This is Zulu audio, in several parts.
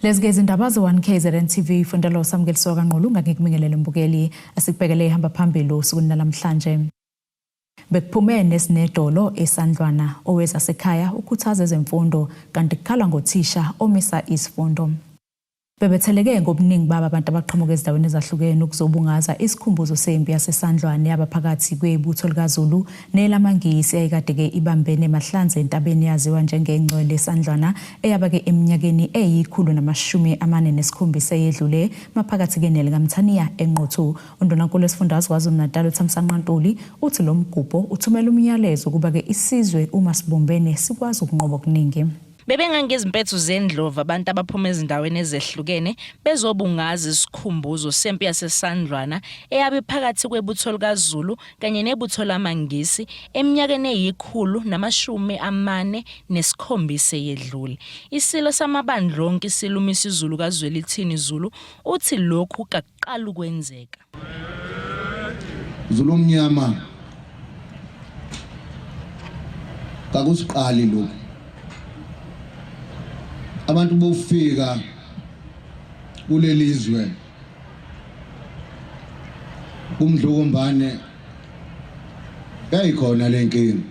Lezi ke izindaba ze-1 KZN TV fundela uSamukeliso kaNgqulunga ngikubingelele mbukeli asikubhekele ihamba phambili osukwini namhlanje. Bekuphume nesinedolo esandlwana owezasekhaya ukhuthaza ezemfundo kanti kukhalwa ngothisha omisa isifundo. Bebetheleke ngobuningi babo abantu abaqhamuka ezindaweni ezahlukene ukuzobungaza isikhumbuzo sempi yaseSandlwane yabaphakathi kwebutho likaZulu nelamaNgisi eyayikade-ke ibambene mahlanze entabeni eyaziwa njengengcwele Sandlwana eyaba-ke eminyakeni eyi-147 eyedlule maphakathi-ke nelikaMthaniya eNquthu. UNdunankulu wesifundazwe KwaZulu-Natal uThamsanqa Ntuli uthi lo mgubho uthumela umyalezo ukuba-ke isizwe uma sibumbene sikwazi ukunqoba okuningi. Bebengangezimpethu zendlovu abantu abaphuma ezindaweni ezehlukene bezobungaza isikhumbuzo sempi yaseSandlwana eyabe iphakathi kwebutho likaZulu kanye nebutho lamaNgisi eminyakeni eyi-147 eyedlule. Isilo samaBandlonke iSilo uMisuzulu kaZwelithini Zulu uthi lokhu kakuqali ukwenzeka. Zulu omnyama kakusiqali lokhu. Abantu bofika kulelizwe umdlokombane yayikhona lenkinga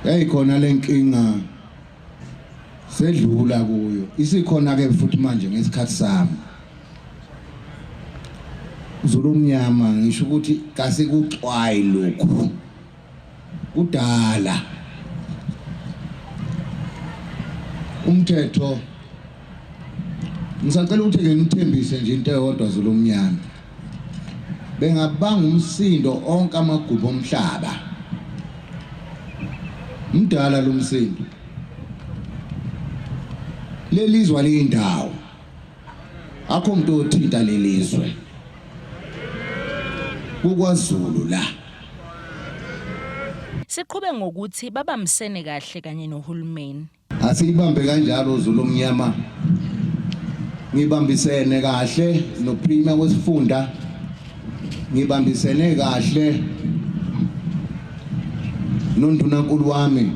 yayikhona lenkinga sedlula kuyo isikhona ke futhi manje ngesikhathi sami Zulu omnyama ngisho ukuthi kasikuxwayi lokhu kudala umthetho ngisacela ukuthi ke ngithembise nje into eyodwa Zulu omnyama bengabanga umsindo onke amagumbi omhlaba mdala lo msindo lelizwa liyindawo akho umuntu othinta lelizwe kukwaZulu la. Siqhube ngokuthi babambisene kahle kanye nohulumeni. Asiyibambe kanjalo Zulu omnyama. Ngibambisene kahle noPremier wesifunda. Ngibambisene kahle nondunankulu wami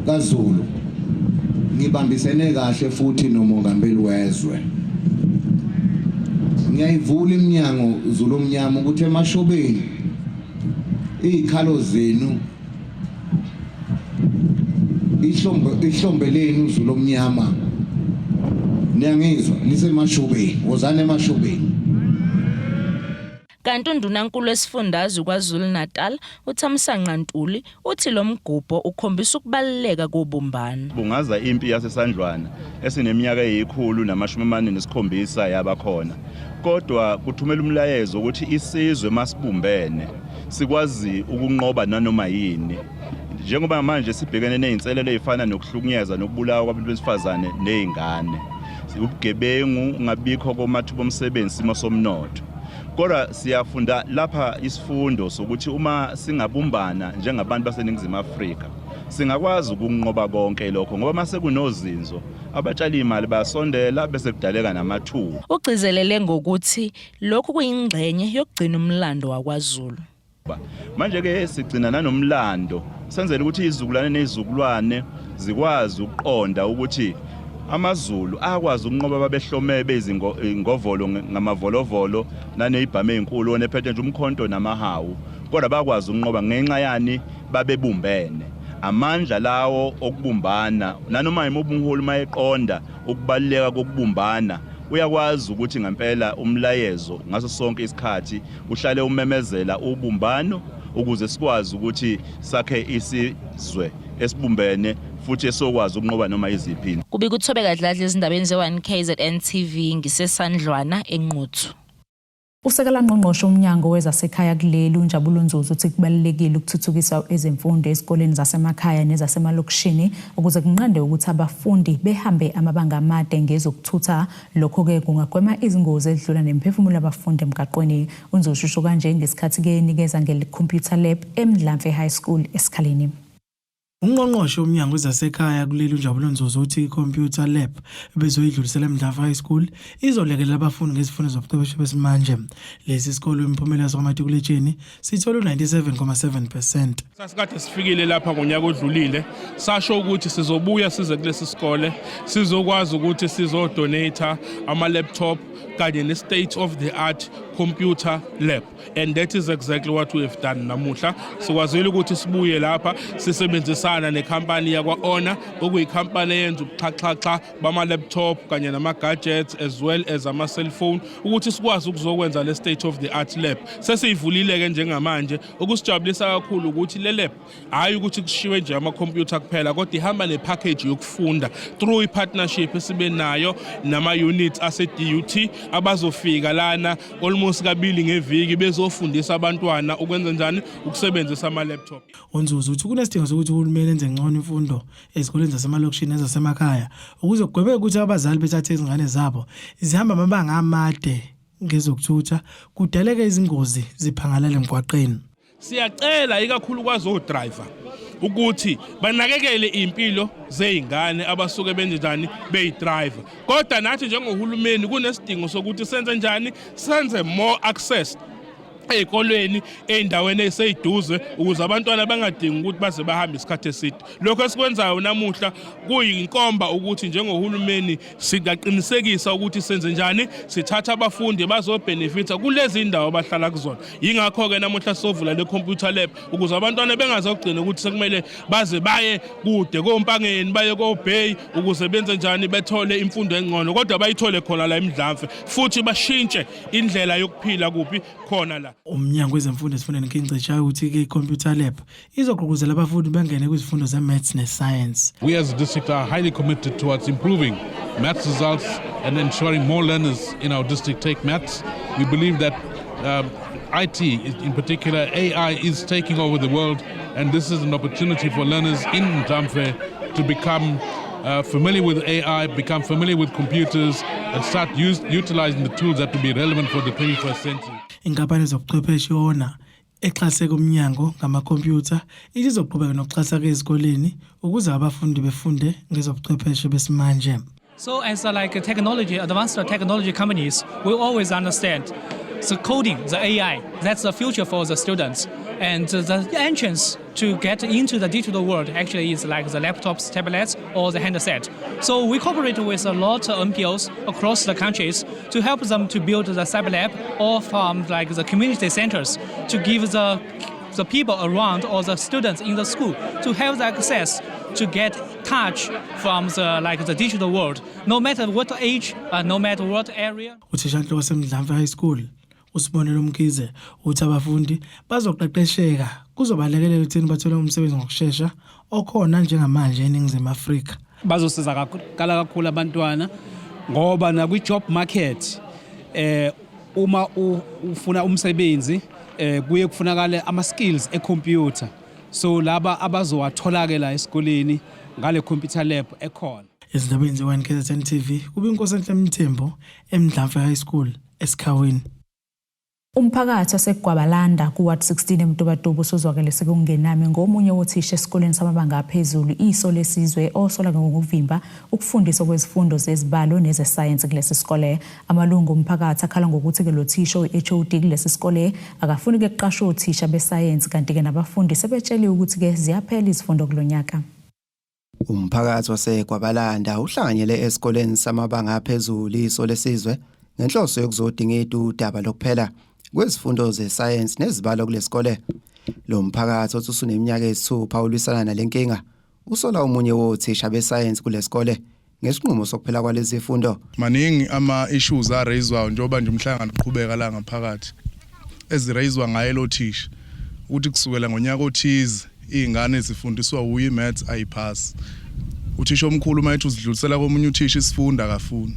kaZulu. Ngibambisene kahle futhi nomongameli wezwe. Ngiyayivula iminyango Zulu omnyama ukuthi emashobeni izikhalo zenu ihlombe ihlombe lenu Zulu omnyama niyangizwa lisemashobeni wozani emashobeni. Kanti uNdunankulu wesifundazwe KwaZulu-Natal, uThamsanqa Ntuli, uthi lo mgubho ukhombisa ukubaluleka kobumbano. Bungaza impi yaseSandlwana esineminyaka eyi-147 yaba khona. Kodwa kuthumela umlayezo ukuthi isizwe masibumbene sikwazi ukunqoba nanoma yini. Njengoba manje sibhekene nezinselelo ezifana nokuhlukunyezwa nokubulawa kwabantu besifazane nezingane, ubugebengu, ungabikho komathuba omsebenzi, isimo somnotho. Kodwa siyafunda lapha isifundo sokuthi uma singabumbana njengabantu baseNingizimu Afrika singakwazi ukunqoba konke lokho ngoba mase kunozinzo abatshali imali bayasondela bese kudaleka namathuba. Ugcizelele ngokuthi lokhu kuyingxenye yokugcina umlando wakwaZulu. Manje ke sigcina nanomlando senzele ukuthi izizukulwane nezizukulwane zikwazi ukuqonda ukuthi amaZulu akwazi ukunqoba babehlome bezingovolo ngamavolovolo nanezibhamu ezinkulu wona ephethe nje umkhonto namahawu kodwa bakwazi ukunqoba ngenxa yani babebumbene amandla lawo okubumbana nanoma yimuphi umholi uma eqonda ukubaluleka kokubumbana uyakwazi ukuthi ngempela umlayezo ngaso sonke isikhathi uhlale umemezela ubumbano ukuze sikwazi ukuthi sakhe isizwe esibumbene futhi esokwazi ukunqoba noma iziphi. Kubika uThobeka Dladla ezindabeni ze-1 KZN TV ngiseSandlwana eNquthu. Usekela ngqongqoshe umnyango wezasekhaya kuleli uNjabulo Nzuza uthi kubalulekile ukuthuthukisa ezemfundo ezikoleni zasemakhaya nezasemalokishini ukuze kunqande ukuthi abafundi behambe amabanga amade ngezokuthutha. Lokho-ke kungagwema izingozi ezidlula nemiphefumulo yabafundi emgaqweni. UNzuza usho kanje ngesikhathi-ke enikeza ngeli-computer lab eMdlamfe High School eSikhaleni. Ungqongqoshe womnyango wezasekhaya kuleli uNjabulo Nzuza uthi i-computer lab bezoyidlulisela eMdlamfe High School izolekelela abafundi ngezifundo zobuchwepheshe besimanje. Lesi sikole imiphumela yaso kamatikuletsheni sithole u-97.7 percent. Sasikade sifikile lapha ngonyaka odlulile sasho ukuthi sizobuya size kulesi sikole sizokwazi ukuthi sizodonate ama-laptop kanye ne-state of the art computer lab and that is exactly what we have done namuhla. Sikwazile ukuthi sibuye lapha sisebenzisana nekhampani yakwa-Honor, okuyikhampani eyenza ubuxhaxhaxha bama-laptop kanye nama-gadgets as well as ama-cellphone, ukuthi sikwazi ukuzokwenza le state of the art lab. Sesiyivulile-ke njengamanje. Okusijabulisa kakhulu ukuthi le lab, hhayi ukuthi kushiwe nje amakhompyutha kuphela, kodwa ihamba ne-package yokufunda through i-partnership esibe nayo nama-units ase-DUT abazofika lana almost kabili ngeviki bezofundisa abantwana ukwenza njani ukusebenzisa ama-laptop. UNzuza uthi kunesidingo sokuthi uhulumeni enze ngcono imfundo ezikoleni zasemalokishini nezasemakhaya ukuze kugwemeke ukuthi abazali bethathe izingane zabo zihamba amabanga amade ngezokuthutha kudaleke izingozi ziphangalale emgwaqeni. Siyacela ikakhulukazi o-driver ukuthi banakekele impilo zey'ngane abasuke benze njani beyi-driver, kodwa nathi njengohulumeni kunesidingo sokuthi senze njani, senze more access ey'kolweni ey'ndaweni ey'seyiduze ukuze abantwana bangadingi ukuthi baze bahambe isikhathi eside. Lokho esikwenzayo namuhla kuyinkomba ukuthi njengohulumeni singaqinisekisa ukuthi senze njani, sithatha abafundi bazobhenefitha kulezi ndawo abahlala kuzona. Yingakho-ke namuhla sovula le computer lab ukuze abantwana bengazogcina ukuthi sekumele baze baye kude koMpangeni, baye koBay ukuze benze njani bethole imfundo engcono, kodwa bayithole khona la eMdlamfe futhi bashintshe indlela yokuphila kuphi khona la. Umnyango wezemfundo esifundeni King Cetshwayo uthi-ke i-computer lab izogqugquzela abafundi bengene kwizifundo ze-maths ne-science. We as a district are highly committed towards improving maths results and ensuring more learners in our district take maths. We believe that IT, in particular AI, is taking over the world, and this is an opportunity for learners in Mdlamfe to become familiar with AI, become familiar with computers, and start utilizing the tools that will be relevant for the 21st century. Inkampani zobuchwepheshe yona exhase kumnyango ngamakhompyutha ithi izoqhubeka nokuxhasa ezikoleni ukuze abafundi befunde ngezobuchwepheshe besimanje. So as like technology, advanced technology companies, we always understand the coding, the AI, that's the future for the students. And the entrance to get into the digital world actually is like the laptops, tablets, or the handset. So we cooperate with a lot of NPOs across the countries to help them to build the cyber lab or from like the community centers to give the people around or the students in the school to have the access to get touch from the like the digital world, no matter what age, no matter what area. Uthishanhloko waseMdlamfe High School uSibonelo Mkhize uthi abafundi bazoqeqesheka kuzobalekelela ekutheni bathole umsebenzi ngokushesha okhona njengamanje eNingizimu Afrika. Bazosizakala kakhulu abantwana ngoba nakwi-job market uma ufuna umsebenzi kuye kufunakale ama-skills e-computer, so laba abazowathola ke la esikoleni ngale computer lab ekhona. Ezindabeni ze-1 KZN TV kube iNkosi Mthembu eMdlamfe High School eSikhawini. Umphakathi waseGwabalanda ku-Ward 16 eMtubatuba usuzwakele sekungenami ngomunye wothisha esikoleni samabanga aphezulu Iso Lesizwe osola ngokuvimba ukufundiswa kwezifundo zezibalo nezesayensi kulesi sikole. Amalungu omphakathi akhala ngokuthi-ke lo thisha oyi-HOD kulesi sikole akafuni-ke kuqashwe othisha besayensi, kanti-ke nabafundi sebetsheliwe ukuthi-ke ziyaphela izifundo kulo nyaka. Umphakathi waseGwabalanda uhlanganyele esikoleni samabanga aphezulu Iso Lesizwe ngenhloso yokuzodingida udaba lokuphela kwezifundo zesayensi nezibalo kulesikole. Lo mphakathi othi usuneminyaka eyisithupha ulwisana nalenkinga usola omunye wothisha besayensi kulesikole ngesinqumo sokuphela kwalezi fundo. Maningi ama-issues a-raise-wayo njengoba nje umhlangano uqhubeka la ngaphakathi, ezi-raise-wa ngaye lo thisha ukuthi kusukela ngonyaka othize iy'ngane zifundiswa wuye, i-maths ayiphasi. Uthisha omkhulu uma ethi uzidlulisela komunye uthisha isifundo, akafuni.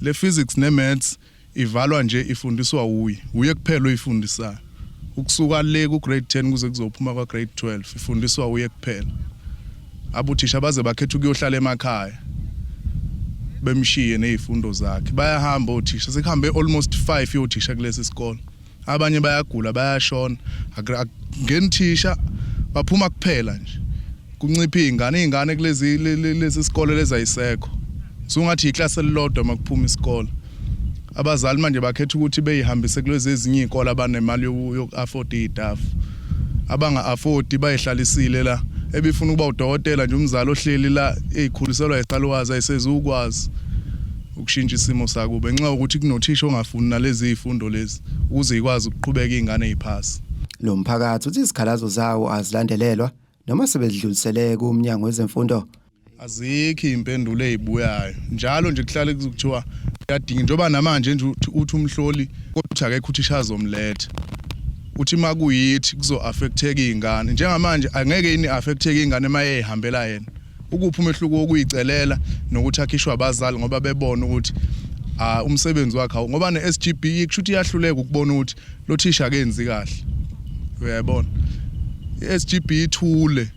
Le physics ne-maths ivalwa nje, ifundiswa wuye, uye kuphela oyifundisayo ukusuka le ku-grade 10 kuze kuzophuma kwa-grade 12, ifundiswa uye kuphela. Abothisha baze bakhetha ukuyohlala emakhaya bemshiye nezifundo zakhe. Bayahamba othisha, sekuhambe almost 5 yothisha kulesi sikole. Abanye bayagula, bayashona, akungeni thisha, baphuma kuphela nje. Kuncipha izingane, izingane kulezi lezi sikole lezayisekho. Sungathi iklasi elilodwa makuphuma isikole. Abazali manje bakhetha ukuthi beyihambise kulezi ezinye izikole abanemali yoku-afford iy'tafu. Abanga-afford bayihlalisile la. Ebifuna ukuba udokotela nje umzali ohleli la eyikhuliselwa isalukazi ayisezukwazi ukushintsha isimo sakubo ngenxa yokuthi kunothisha ongafuni nalezi zifundo lezi ukuze ikwazi ukuqhubeka izingane eziphasi. Lo mphakathi uthi izikhalazo zawo azilandelelwa noma sebezidlulisele kuMnyango wezeMfundo. Azikho iy'mpendulo ey'buyayo njalo nje kuhlale kuthiwa kuyadinga njengoba namanje nje uthi umhloli kodwa akekho uthisha azomletha uthi uma kuyithi kuzo-affecteka iy'ngane njengamanje angeke yini affecteke iy'ngane uma eyihambela yena ukuphi umehluko wokuyicelela nokuthi akhishwe abazali ngoba bebona ukuthi ah umsebenzi wakhe awu ngoba ne-SGB kusho ukuthi iyahluleka ukubona ukuthi lo thisha akenzi kahle uyayibona i-SGB ithule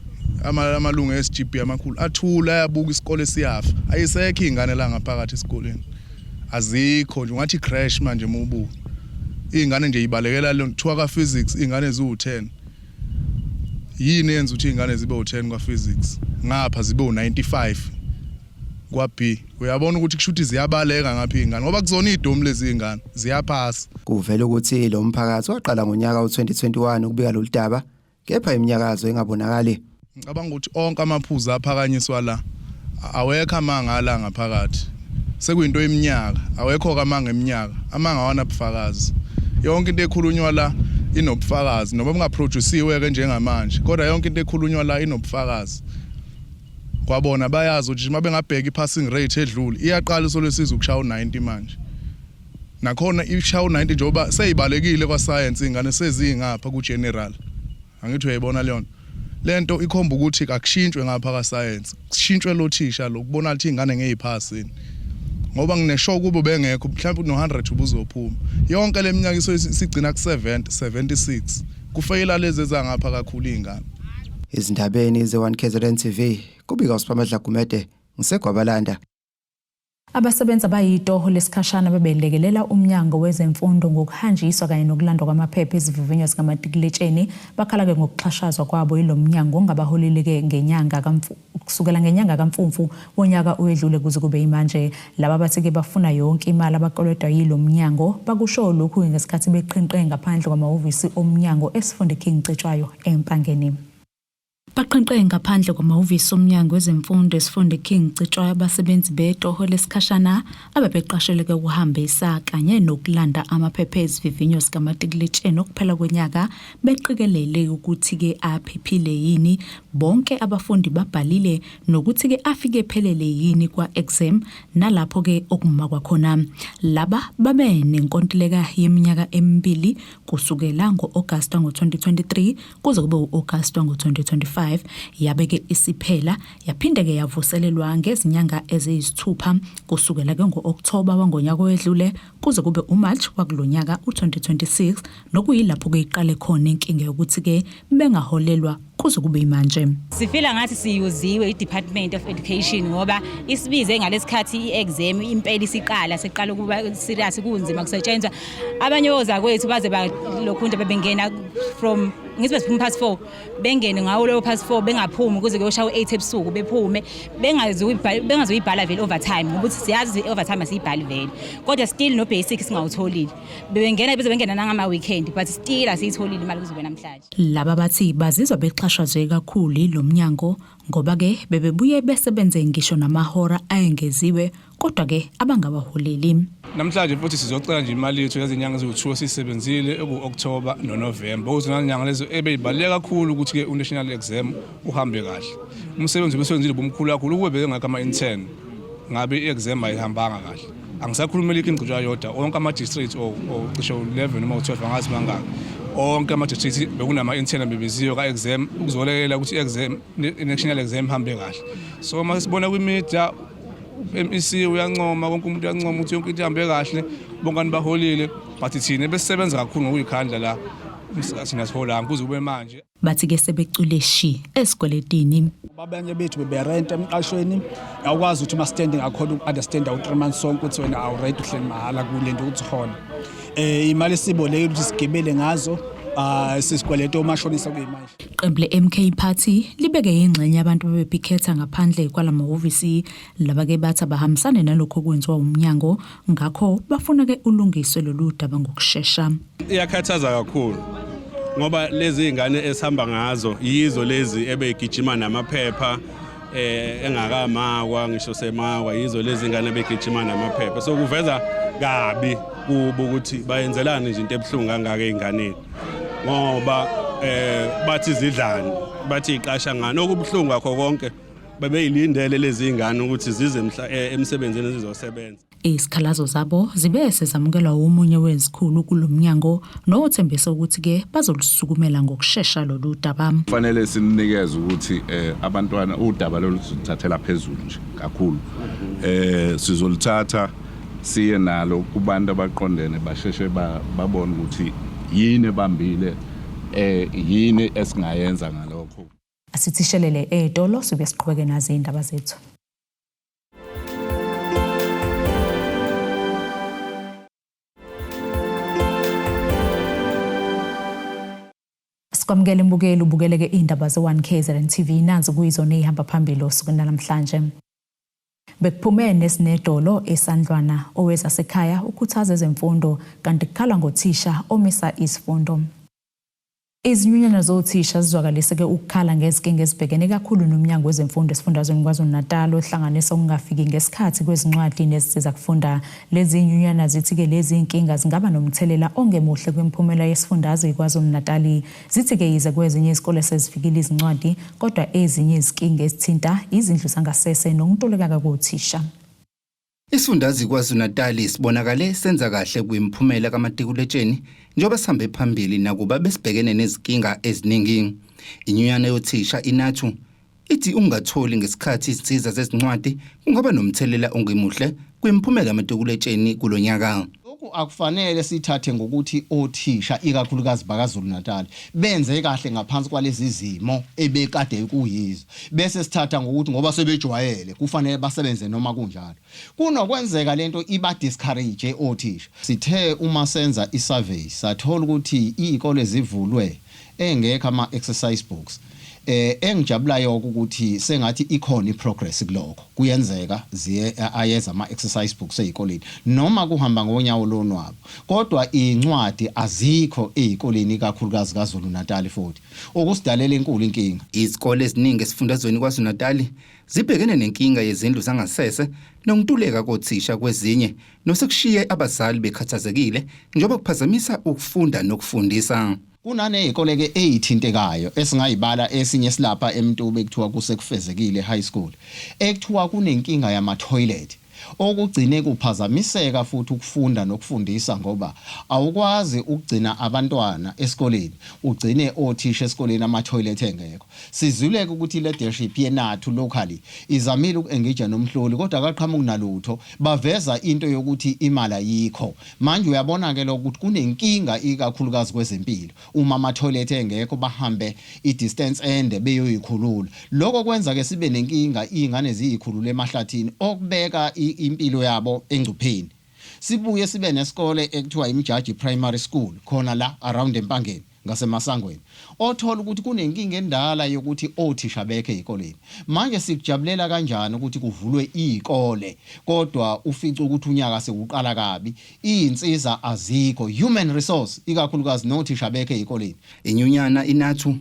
amalungu e-SGB amakhulu athule ayabuka isikole siyafa ayisekho iy'ngane la ngaphakathi esikoleni azikho nje ungathi crash manje uma ubuka iy'ngane nje yibalekela le kuthiwa ka-physics iy'ngane ziwu-10 yini eyenza ukuthi iy'ngane zibe u-10 kwa-physics ngapha zibe u-95 kwa-B uyabona ukuthi kusho ukuthi ziyabaleka ngapha iy'ngane ngoba kuzona iy'domu lezi iy'ngane ziyaphasa. Kuvela ukuthi lo mphakathi waqala ngonyaka u-2021 ukubika lolu daba kepha iminyakazo ingabonakali. Ngicabanga ukuthi onke amaphuzu aphakanyiswa la awekho amanga ala ngaphakathi sekuyinto yeminyaka awekho-ke amanga eminyaka amanga awanabufakazi yonke into ekhulunywa la inobufakazi noma bungaprodusiwe-ke njengamanje kodwa yonke into ekhulunywa la inobufakazi kwabona bayazi ukuthi uma bengabheka i-passing rate edlule iyaqala isolwesizwe ukushaya u-90 manje nakhona ishaya u-90 njengoba seyibalekile kwa-science iy'ngane sezingapha ku-general angithi uyayibona leyo nto lento ikhomba ukuthi akushintshwe ngapha ka-science kushintshwe lo thisha lo kubona ukuthi iy'ngane ngeyiphasini ngoba ngineshow kubo bengekho mhlawumbe no-100 ubuzophuma yonke le minyaka isigcina ku-70 76 kufeyila lezi ezangapha kakhulu iy'ngane. Ezindabeni ze-1 KZN TV kubika uSiphamandla Gumede ngiseGwabalanda. Abasebenzi abayitoho lesikhashana bebelekelela umnyango wezemfundo ngokuhanjiswa kanye nokulandwa kwamaphepha ezivivinyo zikamatikuletsheni bakhala-ke ngokuxhashazwa kwabo yilo mnyango ongabaholile-ke ngenyanga kusukela ngenyanga kaMfumfu wonyaka owedlule kuze kube yimanje. Laba bathi-ke bafuna yonke imali abakolodwa yilo mnyango. Bakusho lokhu ngesikhathi beqhinqe ngaphandle kwamahhovisi omnyango esifunda King Cetshwayo eMpangeni. Baqhinqe ngaphandle kwamahhovisi omnyango wezemfundo esifunda King Cetshwayo abasebenzi betoho lesikhashana abebeqasheleke ukuhambisa kanye nokulanda amaphepha ezivivinyo zikamatikuletsheni okuphela konyaka beqikelele ukuthi-ke aphephile yini bonke abafundi babhalile nokuthi-ke afike ephelele yini kwa-exam nalapho-ke okuma kwakhona. Laba babe nenkontileka yeminyaka emibili kusukela ngo-Agasti wango-2023 kuze kube u-Agasti wango-2025 yabe-ke isiphela yaphinde-ke yavuselelwa ngezinyanga eziyisithupha kusukela-ke ngo-Okthoba wangonyaka owedlule kuze kube uMarch wakulonyaka u-2026 nokuyilapho-ke iqale khona inkinga yokuthi-ke bengaholelwa kuze kube imanje. Sifila ngathi siyuziwe i-Department of Education ngoba isibize ngalesikhathi i-exam impela isiqala seqala ukuba serious kunzima kusetshenzwa abanye ozakwethu baze balokhunta bebengena from ngithi besiphuma past 4 bengene ngawo lowo past 4 bengaphumi kuze kuyoshaya u-8 ebusuku bephume bengazuyibhala vele overtime ngoba ukuthi siyazi overtime asiyibhali vele kodwa still no basic singawutholile bebengena beze bengena nangama weekend but still asiyitholile imali kuze kube namhlanje. Laba bathi bazizwa bexhashazwe kakhulu yilo mnyango ngoba-ke bebebuye besebenze ngisho namahora ayengeziwe kodwa-ke abangawaholeli. Namhlanje futhi sizocela nje imali yethu yezinyanga eziwu-2 esiyisebenzile eku-Okthoba noNovemba okuzona nyanga lezo ebeyibaluleke kakhulu ukuthi-ke u-national exam uhambe kahle. Umsebenzi obeswenzile ubumkhulu kakhulu ukube bekengekho ama-intern ngabe i-exam ayihambanga kahle. Angisakhulumeli iKing Cetshwayo yodwa onke ama-district or cishe u-11 noma u-12 angazi mangaki onke ama-district bekunama-intern bebiziwe ka-exam ukuzolekelela ukuthi i-exam i-national exam ihambe kahle. So uma sibona kwi-media MEC uyancoma wonke umuntu uyancoma ukuthi yonke into ihambe kahle bonkani baholile but thina besisebenza kakhulu ngokuyikhandla la thina siholanga kuze kube manje. Bathi-ke sebecwile shi esikweletini. Abanye bethu beberenta emqashweni awukwazi ukuthi uma-standing akhona uku-understanda u-3 months sonke ukuthi wena awuredi uhleli mahhala kule nto ukuthi hola um imali esibolekile ukuthi sigibele ngazo Ah, sisikweleta omashonisa kuyimanje. Iqembu le-MK Party libeke ingxenye abantu bebepikhetha ngaphandle kwalamahhovisi laba ke bathi abahambisane nalokho okwenziwa umnyango ngakho bafuna ke ulungiswe lolu daba ngokushesha. Iyakhathaza kakhulu ngoba lezi zingane esihamba ngazo yizo lezi ebegijima namaphepha eh engakamakwa ngisho semakwa yizo lezi ngane begijima namaphepha so kuveza kabi kubo ukuthi bayenzelani nje into ebuhlungu kangaka ezinganeni ngoba eh bathi zidlani bathi iqasha ngani okubuhlungu ngakho konke bebeyilindele lezi ngane ukuthi zize eh, emsebenzini zizosebenza Izikhalazo zabo zibe sezamukelwa womunye wezikhulu kulo mnyango nothembise ukuthi-ke bazolusukumela ngokushesha lolu daba. Kufanele sinikeze ukuthi eh, abantwana udaba lolu sizoluthathela phezulu nje kakhulu. Eh sizoluthatha siye nalo kubantu abaqondene basheshe babone ukuthi yini ebambile eh yini esingayenza ngalokho. Asithishelele ey'tolo sibuye siqhubeke nazo iy'ndaba zethu. Sikwamukele mbukeli ubukeleke indaba ze-1 KZN TV nansi kuyizona eyihamba phambili osukwini namhlanje. Bekuphume nesinedolo esandlwana owezasekhaya ukhuthaza ezemfundo kanti kukhalwa ngothisha omisa isifundo. Izinyunyana zothisha zizwakalise-ke ukukhala ngezinkinga ezibhekene kakhulu noMnyango wezeMfundo esifundazweni KwaZulu-Natal ohlanganisa ukungafiki ngesikhathi kwezincwadi nezinsiza kufunda. Lezi nyunyana zithi-ke lezi zinkinga zingaba nomthelela ongemuhle kwimiphumela yesifundazwe iKwaZulu-Natal. Zithi-ke yize kwezinye izikole sezifikile izincwadi kodwa ezinye izinkinga ezithinta izindlu zangasese nokuntuleka kothisha. Isifundazwe iKwaZulu-Natal sibonakale senza kahle kwimiphumela kamatikuletsheni njengoba sihambe phambili nakuba besibhekene nezinkinga eziningi. Inyunyana yothisha iNathu ithi ukungatholi ngesikhathi izinsiza zezincwadi kungaba nomthelela ongemuhle kwimiphumela kamatikuletsheni kulo nyaka. Lokhu akufanele sithathe ngokuthi othisha ikakhulukazi bakaZulu Natal benze kahle ngaphansi kwalezi zimo ebekade kuyizo bese sithatha ngokuthi ngoba sebejwayele kufanele basebenze noma kunjalo. Kunokwenzeka lento iba discourage othisha. Sithe uma senza i-survey sathola ukuthi iy'kole zivulwe engekho ama-exercise books. Eh engijabulayo ukuthi sengathi ikhona iprogress kulokho. Kuyenzeka ziye ayeza ama-exercise books ezikoleni noma kuhamba ngonyawo lonwabo. Kodwa incwadi azikho ezikoleni ikakhulukazi kaZulu Natal futhi okusidalela enkulu inkinga. Izikole eziningi esifundazweni KwaZulu-Natal zibhekene nenkinga yezindlu zangasese nokuntuleka kothisha kwezinye nosekushiye abazali bekhathazekile njengoba kuphazamisa ukufunda nokufundisa. Kunaney'kole-ke ey'thintekayo esingayibala esinye silapha eMtube kuthiwa kuseKufezekile High School ekuthiwa kunenkinga yama-toilet okugcine kuphazamiseka futhi ukufunda nokufundisa ngoba awukwazi ukugcina abantwana esikoleni ugcine othisha esikoleni ama-toilet engekho. Sizwile-ke ukuthi i-leadership yeNathu locally izamile uku-engage nomhloli kodwa akaqhamuki nalutho baveza into yokuthi imali ayikho. Manje uyabona-ke lokho ukuthi kunenkinga ikakhulukazi kwezempilo uma ama-toilet engekho bahambe i-distance ende beyoyikhulula. Lokho kwenza-ke sibe nenkinga iy'ngane ziyikhulule emahlathini okubeka impilo yabo engcupheni. Sibuye sibe nesikole ekuthiwa iMjaji Primary School khona la around eMpangeni ngaseMasangweni othola ukuthi kunenkinga endala yokuthi othisha bekho ezikoleni. Manje sikujabulela kanjani ukuthi kuvulwe izikole kodwa ufice ukuthi unyaka sewuqala kabi izinsiza azikho human resource ikakhulukazi nothisha bekho ezikoleni. Inyunyana iNathu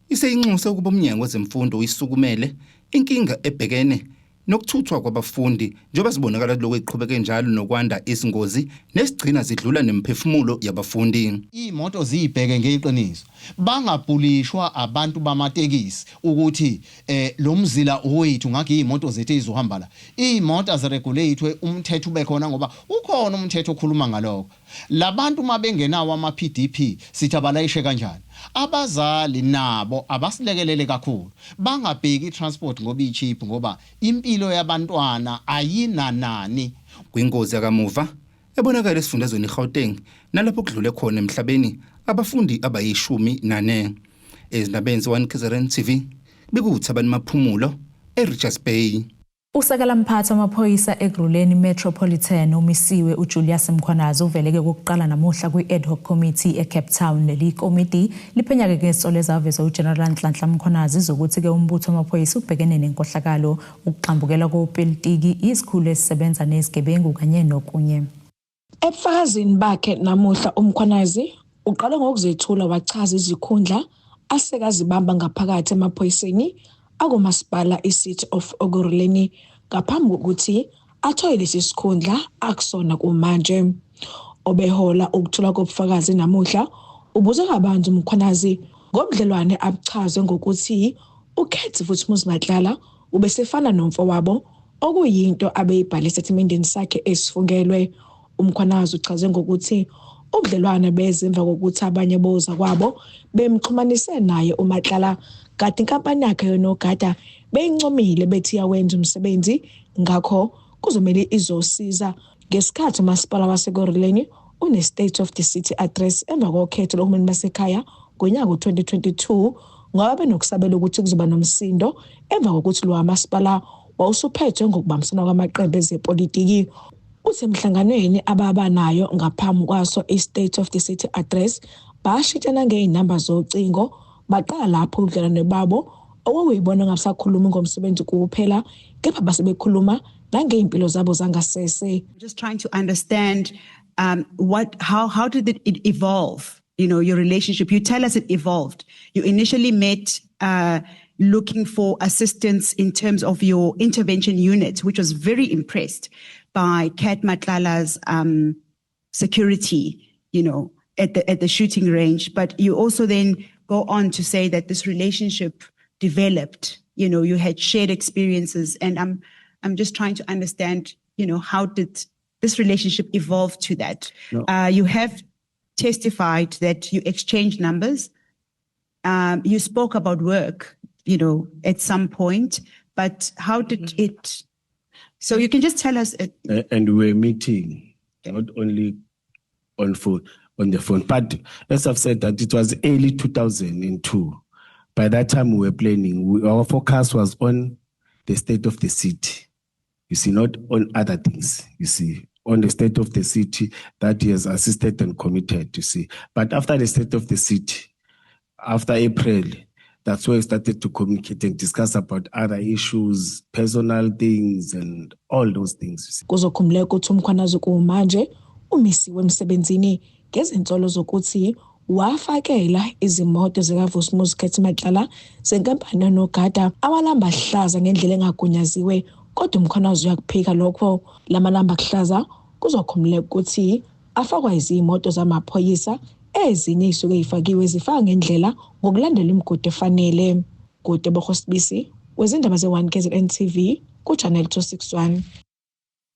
iseyinxuse ukuba uMnyango wezeMfundo uyisukumele inkinga ebhekene nokuthuthwa kwabafundi njengoba sibonakala kulokhu iqhubeke njalo nokwanda izingozi nesigcina zidlula nemiphefumulo yabafundi. Iy'moto ziyibheke ngeqiniso, bangabhulishwa abantu bamatekisi ukuthi eh lo mzila owethu ngakho iy'moto zethu ezizohamba la. Iy'moto aziregulate umthetho ube khona ngoba ukhona umthetho okhuluma ngalokho. Labantu uma bengenawo ama-PDP sithi abalayishe kanjani? Abazali nabo abasilekelele kakhulu. Bangabheki i-transport ngoba i-cheap ngoba impilo yabantwana ayinanani. Kwingozi yakamuva ebonakale esifundazweni iGauteng nalapho kudlule khona emhlabeni abafundi abayishumi nane. Ezindabeni ze-1 KZN TV bekuwuThabani Maphumulo eRichards Bay. Usekela mphathi wamaphoyisa Ekurhuleni Metropolitan umisiwe uJulius Mkhwanazi uveleke kokuqala namuhla kwi-ad hoc committee eCape Town. Leli komiti liphenya-ke ngezinsolo ezavezwa uGeneral Nhlanhla Mkhwanazi zokuthi-ke umbutho wamaphoyisa ubhekene nenkohlakalo, ukugxambukela kopolitiki, izikhulu ezisebenza nezigebengu kanye nokunye. Ebufakazini bakhe namuhla uMkhwanazi uqale ngokuzethula wachaza izikhundla asekazibamba ngaphakathi emaphoyiseni akumasipala i-City of Ekurhuleni ngaphambi kokuthi athole lesi sikhundla akusona kumanje. Obehola ukuthula kobufakazi namuhla ubuze kabanzi uMkhwanazi ngobudlelwane abuchaze ngokuthi uCat Vusimuzi Matlala ubesefana nomfowabo okuyinto abeyibhale esitatimendeni sakhe esifungelwe. UMkhwanazi uchaze ngokuthi ubudlelwane beze emva kokuthi abanye bozakwabo bemxhumanise naye uMatlala kade inkampani yakhe yonogada beyincomile bethi iyawenza umsebenzi ngakho kuzomele izosiza ngesikhathi umasipala waseKurhuleni une-State of the City Address emva kokhetho lohulumeni basekhaya ngonyaka u-2022 ngoba benokusabela ukuthi kuzoba nomsindo emva kokuthi lo masipala wawusuphethwe ngokubambisana kwamaqembu ezepolitiki. Uthi emhlanganweni ababa nayo ngaphambi kwaso i-State of the City Address bashintshana ngey'namba zocingo baqala lapho ubudlelwane babo okwakuyibona ngasakhulumi ngomsebenzi kuphela kepha base bekhuluma nangey'mpilo zabo zangasese. Just trying to understand what how did it evolve? Your relationship. You tell us it evolved. You initially met looking for assistance in terms of your intervention unit, which was very impressed by Cat Matlala's security at the shooting range. But you also then go on to say that this relationship developed. You had shared experiences, and I'm just trying to understand how did this relationship evolve to that? No. You have testified that you exchanged numbers. You spoke about work at some point, but how did it? So you can just tell us. And we were meeting not only on the phone, but as I've said, that it was early 2002. By that time, we were planning. Our focus was on the state of the city. You see, not on other things. You see, on the state of the city that he has assisted and committed. You see, but after the state of the city, after April, that's where we started to communicate and discuss about other issues, personal things, and all those things. You see. Kuzokhumbuleka ukuthi uMkhwanazi kumanje umisiwe emsebenzini ngezinsolo zokuthi wafakela izimoto zikaVusimuzi Cat Matlala zenkampani yonogada amalamba ahlaza ngendlela engagunyaziwe kodwa uMkhwanazi uyakuphika lokho. Lamalamba akuhlaza kuzokhumbuleka ukuthi afakwa izimoto zamaphoyisa ezinye izisuke zifakiwe zifaka ngendlela ngokulandela imigudu efanele. Kutebogo Sibisi wezindaba ze-1 KZN TV ku-Channel 261.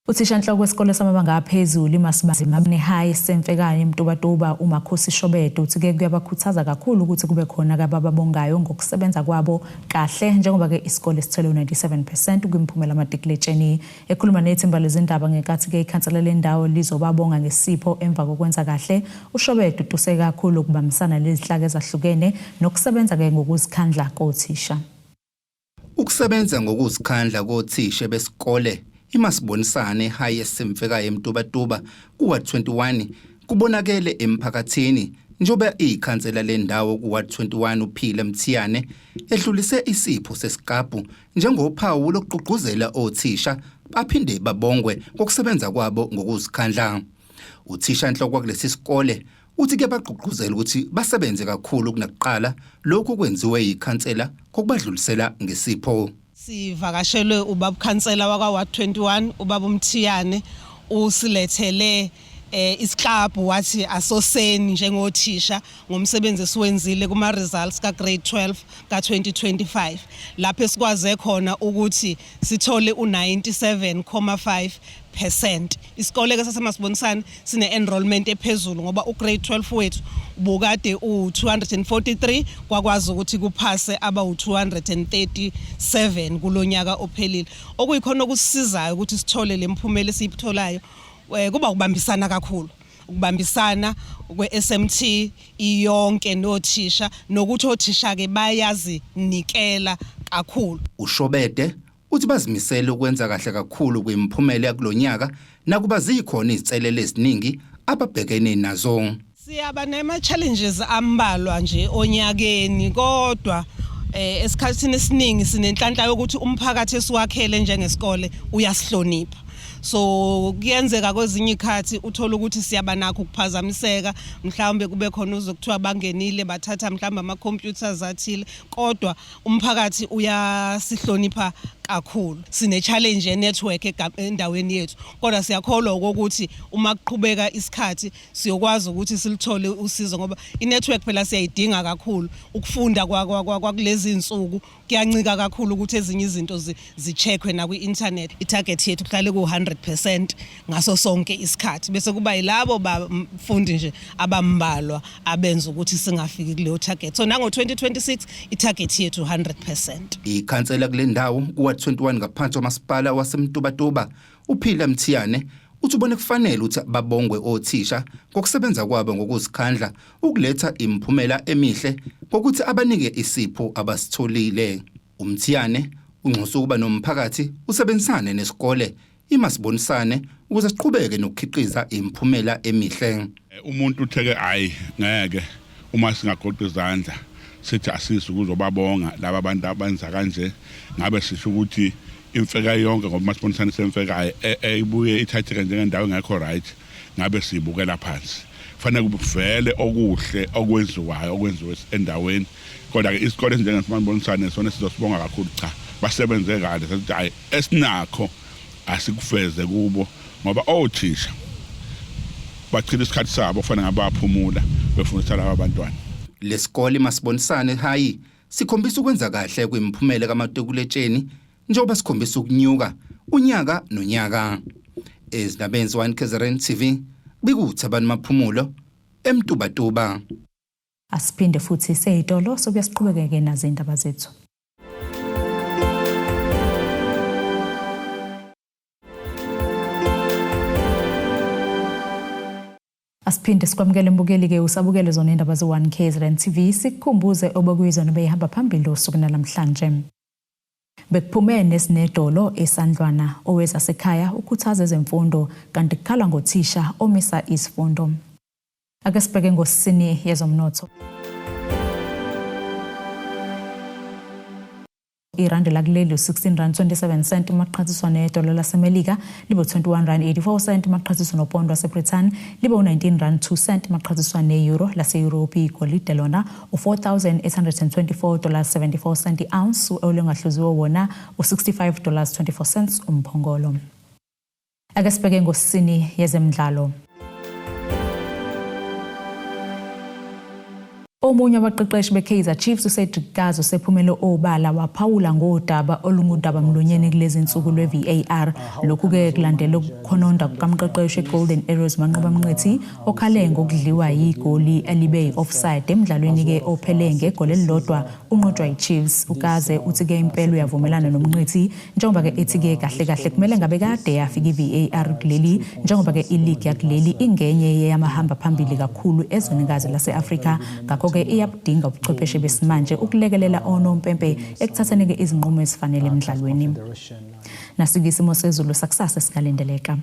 Uthishanhloko wesikole samabanga aphezulu iMasibane High Semfekane eMtubatuba uMakhosi Shobedo uthi-ke kuyabakhuthaza kakhulu ukuthi kube khona abababongayo ngokusebenza kwabo kahle njengoba-ke isikole sithole u-97% kwimiphumela matikuletsheni. Ekhuluma nethimba lezindaba ngenkathi-ke ikhansela lendawo lizobabonga ngesipho emva kokwenza kahle, uShobedo utuse kakhulu ukubambisana nezinhlaka ezahlukene nokusebenza-ke ngokuzikhandla kothisha. Ukusebenza ngokuzikhandla kothisha besikole iMasibonisane High eSemfekayo eMtubatuba kuWard 21 kubonakele emphakathini njengoba ikhansela lendawo kuWard 21 uPhila Mthiyane edlulise isipho sesiqabhu njengophawu lokugqugquzela othisha baphinde babongwe ngokusebenza kwabo ngokuzikhandla. Uthisha nhloko kulesi sikole uthi ke bagqugquzela ukuthi basebenze kakhulu kunakuqala lokhu kwenziwe yikhansela kokubadlulisela ngesipho. Sivakashelwe ubaba khansela wakwa Ward 21 ubaba uMthiyane usilethele isiklabhu wathi asoseni njengothisha ngomsebenzi esiwenzile kuma results ka grade 12 ka 2025 lapho esikwaze khona ukuthi sithole u97.5%. Isikole ke saseMasibonisane sine enrollment ephezulu ngoba u grade 12 wethu ubukade u243 kwakwazi ukuthi kuphase aba u237 kulonyaka ophelile okuyikhona okusisizayo ukuthi sithole lemphumela esiyitholayo kuba ukubambisana kakhulu ukubambisana kwe-SMT iyonke nothisha nokuthi othisha ke bayazinikela kakhulu. Ushobede. uthi bazimisele ukwenza kahle kakhulu kwimiphumela yakulonyaka nakuba zikhona izinselelo eziningi ababhekene nazo. Siyaba nema challenges ambalwa nje onyakeni kodwa eh esikhathini esiningi sinenhlanhla yokuthi umphakathi esiwakhele njengesikole uyasihlonipha. So kuyenzeka kwezinye ikhathi uthola ukuthi siyaba nakho ukuphazamiseka mhlawumbe kube khona uzokuthiwa bangenile bathatha mhlawumbe ama computers athile kodwa umphakathi uyasihlonipha kakhulu. Sine challenge ye network endaweni yethu kodwa siyakholwa ukuthi uma kuqhubeka isikhathi siyokwazi ukuthi silithole usizo ngoba i-network phela siyayidinga kakhulu ukufunda kwakulezi zinsuku kuyancika kakhulu ukuthi ezinye izinto zi-checkwe nakwi-internet. I-target yethu kuhlale ku-100% ngaso sonke isikhathi bese kuba yilabo bafundi nje abambalwa abenza ukuthi singafiki kuleyo target. So nango-2026 i-target yethu 100%. Ikhansela kule ndawo kuward 21 ngaphansi kwamasipala waseMtubatuba uPhila Mthiyane uthi ubone kufanele ukuthi babongwe othisha ngokusebenza kwabo ngokuzikhandla ukuletha imiphumela emihle ngokuthi abanike isipho abasitholile. UMthiyane unxusa ukuba nomphakathi usebenzisane nesikole iMasibonisane ukuze siqhubeke nokukhiqiza imiphumela emihle. Umuntu utheke hayi ngeke uma singagoqa izandla sithi asisi ukuzobabonga laba bantu abenza kanje ngabe sisho ukuthi imfeka yonke ngoba masibonisane semfekayo eyibuye ithatheke njengendawo engekho right ngabe siyibukela phansi kufanele kuvele okuhle okwenziwayo okwenziwe endaweni kodwa ke isikole esinjengesimanibonisane sona sizosibonga kakhulu cha basebenze kahle sathi hayi esinakho asikufeze kubo ngoba othisha bachitha isikhathi sabo kufanele ngabe bayaphumula befundisa laba bantwana. Lesikole iMasibonisane High sikhombisa ukwenza kahle kwimiphumela kamatikuletsheni njengoba sikhombisa ukunyuka unyaka nonyaka. Ezindabeni ze-1 KZN TV bikuThabani Maphumulo eMtubatuba. Asiphinde futhi seyitolo sokuya siqhubekeke nazo indaba zethu. Asiphinde sikwamukele mbukeli-ke usabukele zona indaba ze-1 KZN TV sikukhumbuze obekuyizona beyihamba phambili osuku namhlanje. Bekuphume nesinedolo esandlwana owezasekhaya ukhuthaza ezemfundo kanti kukhalwa ngothisha omisa isifundo. Ake sibheke ngosini yezomnotho. Irandi lakuleli u-16 rand 27 cent uma kuqhathiswa nedola laseMelika libe u-21 rand 84 cent uma kuqhathiswa nopondo waseBrithani libe u-19 rand 2 cent uma kuqhathiswa ne-euro lase-Europe. Igolide lona u-4824 dollars 74 cent i-ounce, olungahluziwe wona u-65 dollars 24 cents umphongolo. Ake sibheke ngosini yezemidlalo. Omunye wabaqeqeshi beKaizer Chiefs uCedric Kaze usephumele obala waphawula ngodaba olungudaba mlonyeni kulezi nsuku lwe-VAR. Lokhu-ke kulandela ukukhononda kukamqeqeshi weGolden Arrows Manqoba Mnqithi okhale ngokudliwa yigoli elibe yi-offside emdlalweni-ke ophele ngegoli elilodwa unqotshwa yiChiefs. UKaze uthi-ke impela uyavumelana noMnqithi Njengoba-ke ethi-ke kahle kahle kumele ngabe kade yafika i-VAR kuleli njengoba-ke iligi yakuleli ingenye yeyamahamba phambili kakhulu ezwenikazi lase-Afrika ngakho-ke iyabudinga ubuchwepheshe besimanje ukulekelela onompempe ekuthatheni-ke izinqumo ezifanele emdlalweni. Nasi-ke isimo sezulu sakusasa esingalindeleka.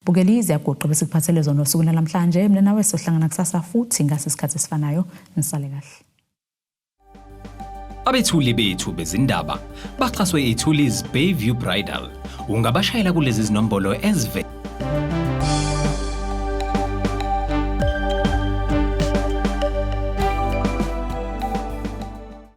Bukeli ziyaguqa bese kuphathele zona usuku namhlanje mina nawe sohlangana kusasa futhi ngase isikhathi esifanayo nisale kahle. Abethuli bethu bezindaba baxhaswe iThuli's Bayview Bridal. Ungabashayela kulezi zinombolo ezivela